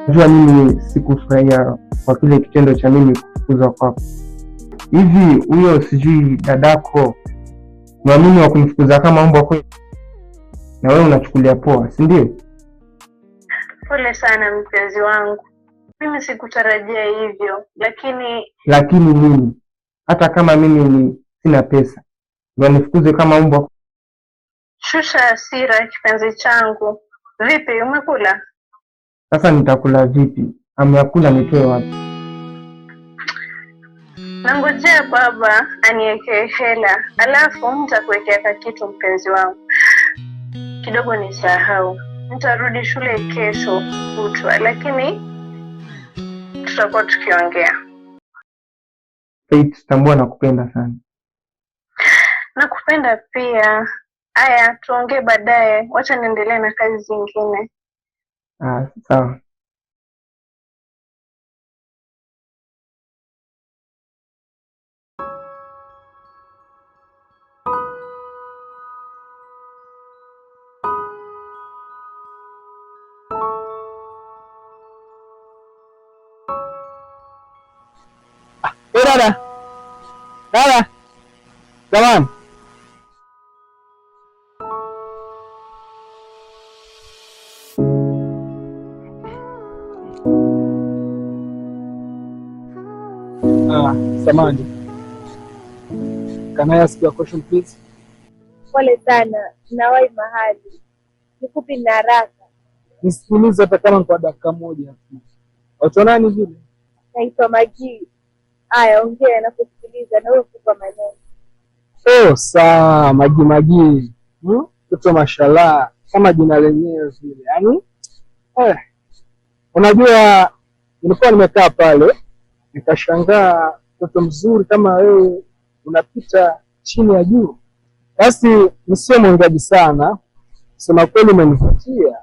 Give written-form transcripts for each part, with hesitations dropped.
Jua mimi sikufurahia kwa kile kitendo cha mimi kufukuzwa kwako. Hivi huyo sijui dadako ni wa kunifukuza kama mbwa kweli? Na wewe unachukulia poa, si ndio? Pole sana mpenzi wangu, mimi sikutarajia hivyo, lakini Lakini mimi hata kama mimi ni sina pesa, wanifukuze kama mbwa? Shusha hasira kipenzi changu. Vipi, umekula? Sasa nitakula vipi? Hamu ya kula nitoe wapi? Nangojea baba aniwekee hela, alafu nitakuwekea kakitu mpenzi wangu. Kidogo nisahau, nitarudi shule kesho kutwa, lakini tutakuwa tukiongea. Faith, tambua nakupenda sana. Nakupenda pia. Aya, tuongee baadaye, wacha niendelee na kazi zingine. Ah, sawa. Eh, dada. Dada. Come on. Ah, samahani. Can I ask you a question, please? Pole sana, nawahi mahali. Nikupi na haraka. Nisikilize hata kama kwa dakika moja tu. Watu nani vile? Naitwa Magii. Aya, ongea nakusikiliza na wewe kupa maneno. Oh, sawa, Magi Magi. Mtoto mashallah kama jina lenyewe vile. Yaani unajua nilikuwa nimekaa pale nikashangaa mtoto mzuri kama wewe unapita chini ya juu. Basi nisiwe mwongeaji sana, sema kweli umenivutia.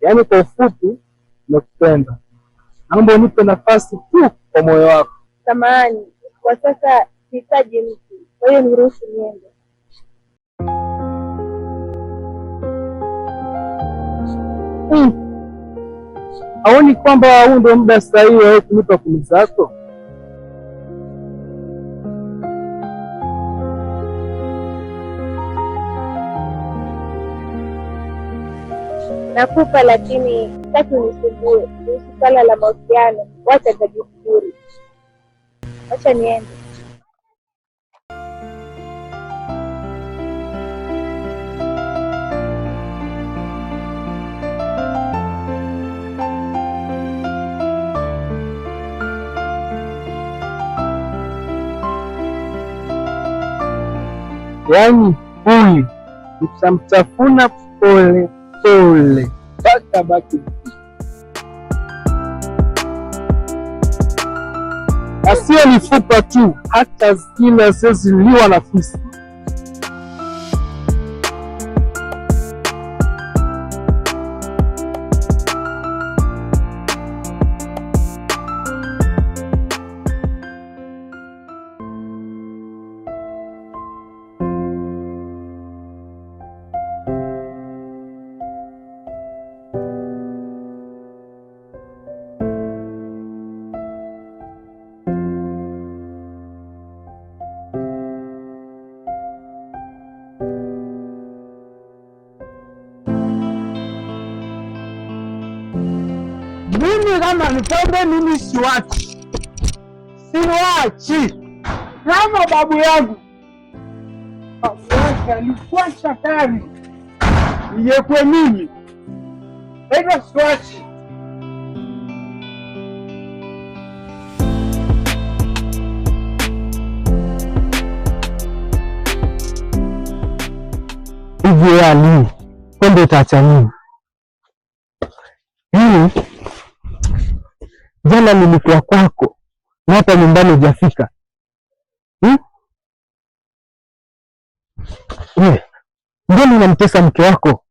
Yaani kwa ufupi nimekupenda. Naomba unipe nafasi tu kwa moyo wako. Samahani, kwa sasa sihitaji mtu, kwa hiyo niruhusu niende. Haoni kwamba huu ndio muda sahihi wa wewe kunipa kumi zako? Nakupa, lakini sitaki unisumbue kuhusu swala la mahusiano. Wacha nitajishukuru. Wacha niende. Yaani huyu nitamtafuna pole pole mpaka baki, na sio mifupa tu, hata zile zilizoliwa na fisi. Mimi kama ni pombe, mimi siwachi, siwachi. Kama babu yangu alikuwa chakari, ingekuwa mimi hivyo, siwachi. Hivi wewe Ali, kwenda utaacha nini? Mimi jana nilikuwa kwako na hata nyumbani hujafika. Hmm? Wewe, mbona unamtesa mke wako?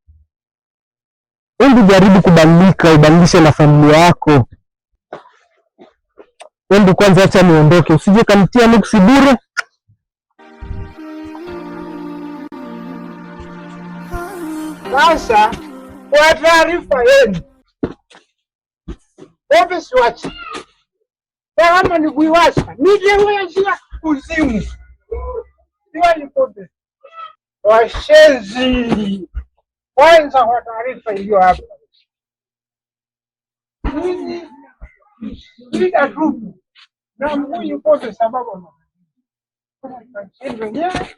Hebu jaribu kubadilika, ubadilishe na familia yako. Hebu kwanza acha niondoke, usije kamtia nuksi bure. Sasa kwa taarifa yenu, Pombe siwachi. Kama ni kuiwasha, ningeweza kuzimu. Siwachi pombe. Washenzi. Kwanza kwa taarifa iliyo hapa. Mimi shida tupu na mguyu pombe sababu wenyewe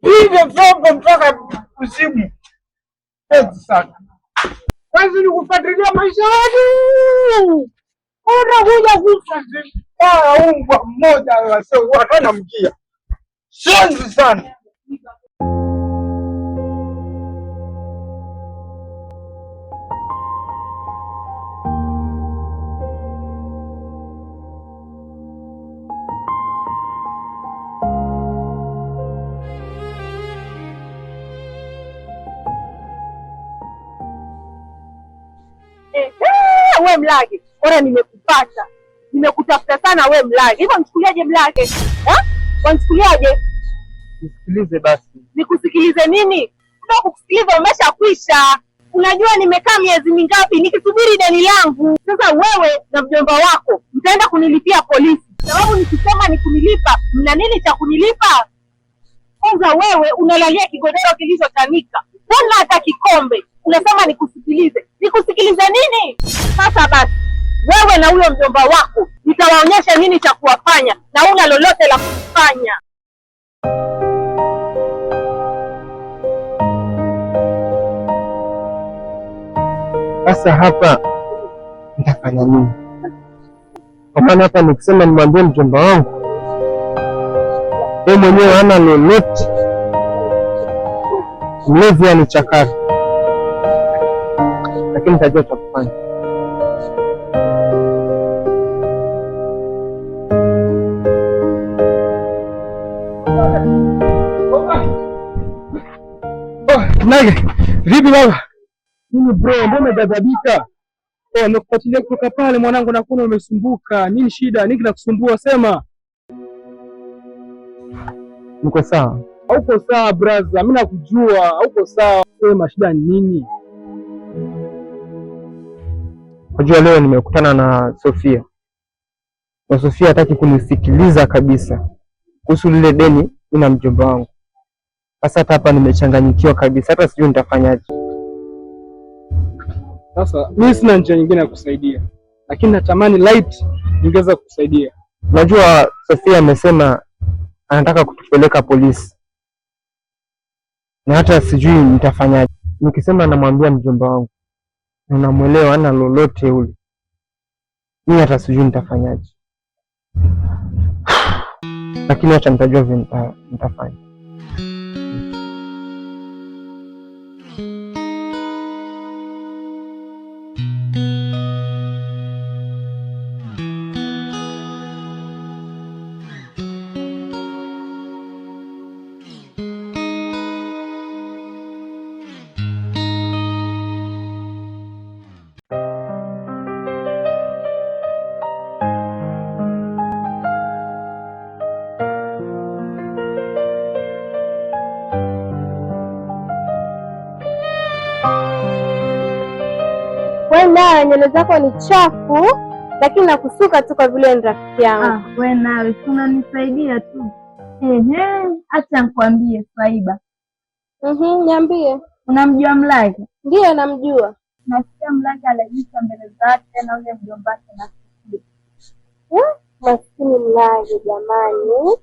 hivyo vyombo mpaka kuzimu. Penzi sana. Kazi ni kufuatilia maisha yetu. Unakuja kufa vibaya, umbwa mmoja hana mkia. Shenzi sana. We Mlage, ora nimekupata, nimekutafuta sana we Mlage. Hivyo nichukuliaje Mlage? Eh? Wanichukuliaje? Nisikilize basi. Nikusikilize nini? Muda wa kukusikiliza umeshakwisha. Unajua nimekaa miezi mingapi nikisubiri deni langu. Sasa wewe na mjomba wako mtaenda kunilipia polisi, sababu nikisema ni kunilipa, mna nini cha kunilipa? Kwanza wewe unalalia kigodoro kilichochanika, huna hata kikombe, unasema nikusikilize. Nikusikilize nini? Sasa basi, wewe na huyo mjomba wako nitawaonyesha nini cha kuwafanya, na una lolote la kufanya. Sasa hapa nitafanya nini? Kwa maana hapa nikisema nimwambie mjomba wangu, yeye mwenyewe hana lolote, mlevi anichakara, lakini nitajua cha kufanya. Oh, Mlage, vipi baba? Nini bro, mbona umeghadhabika? Oh, nimekufuatilia kutoka pale mwanangu na kuna umesumbuka. Nini shida? Nini kinakusumbua? Sema. Niko sawa. Hauko sawa brother, mimi nakujua, hauko sawa. Sema shida ni nini? Unajua leo nimekutana na Sofia na Sofia hataki kunisikiliza kabisa kuhusu lile deni na mjomba wangu. Sasa hata hapa nimechanganyikiwa kabisa, hata sijui nitafanyaje. Sasa mimi sina njia nyingine ya kusaidia, lakini natamani light ningeweza kukusaidia. Unajua Sofia amesema anataka kutupeleka polisi, na hata sijui nitafanyaje. Nikisema namwambia mjomba wangu, unamwelewa, hana lolote ule, mimi hata sijui nitafanyaje, lakini acha nitajua vile nitafanya. We nawe nywele zako ni chafu, lakini nakusuka tu kwa vile ni rafiki yangu. Ah, we nawe si unanisaidia tu. Ehe, acha nikwambie Swaiba. Niambie. Unamjua Mlage? Ndiyo, namjua. Nasikia Mlage alijiita mbele zake na ule mjomba wake na Maskini Mlage jamani.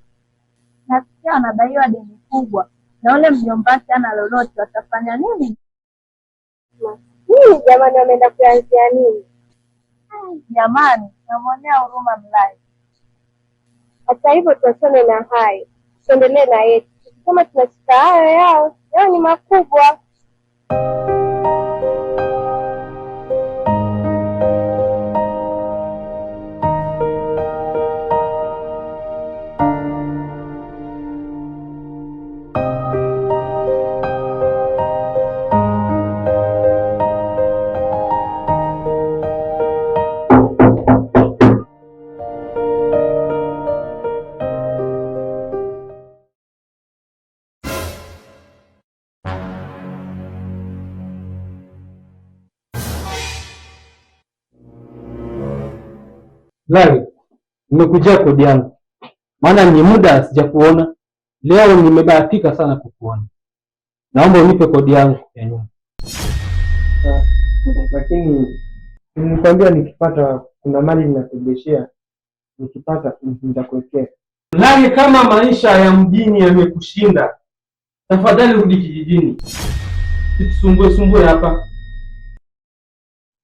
Nasikia wanadaiwa deni kubwa na ule mjomba wake hana lolote, watafanya nini? Maskini jamani, wameenda kuanzia nini? Jamani, namwonea huruma Mlage. Hata hivyo tuachane na hayo, tuendelee na yetu. Kama tunashika hayo yao, yao ni makubwa. Lali, nimekujia kodi yangu, maana ni muda sijakuona. Leo nimebahatika sana kukuona. Naomba unipe kodi yangu ya nyumba. Lakini nilikwambia nikipata kuna mali ninakurejeshea, nikipata nitakuwekea. Lali, kama maisha ya mjini yamekushinda, tafadhali rudi kijijini, usitusumbue sumbue hapa.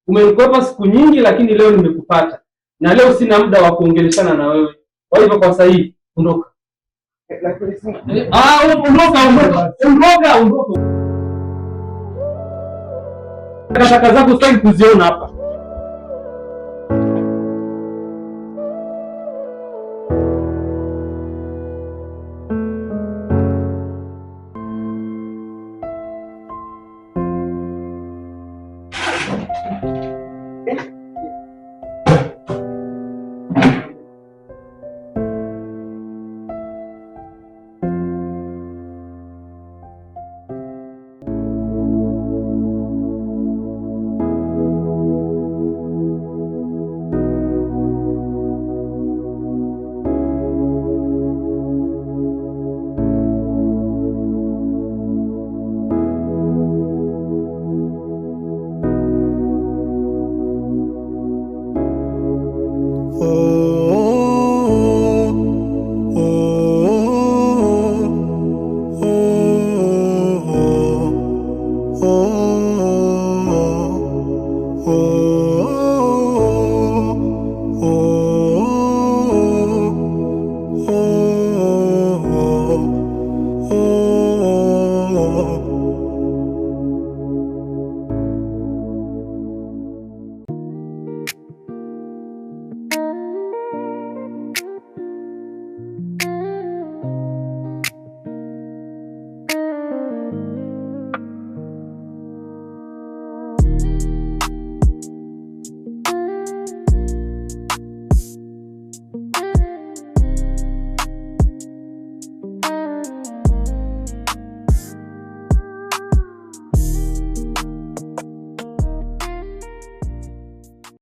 Umenikwepa siku nyingi, lakini leo nimekupata, na leo sina muda wa kuongeleshana na wewe. Kwa hivyo kwa sasa hivi ondoka. Ah, ondoka, ondoka, ondoka, ondoka. Takataka zako sitaki kuziona hapa.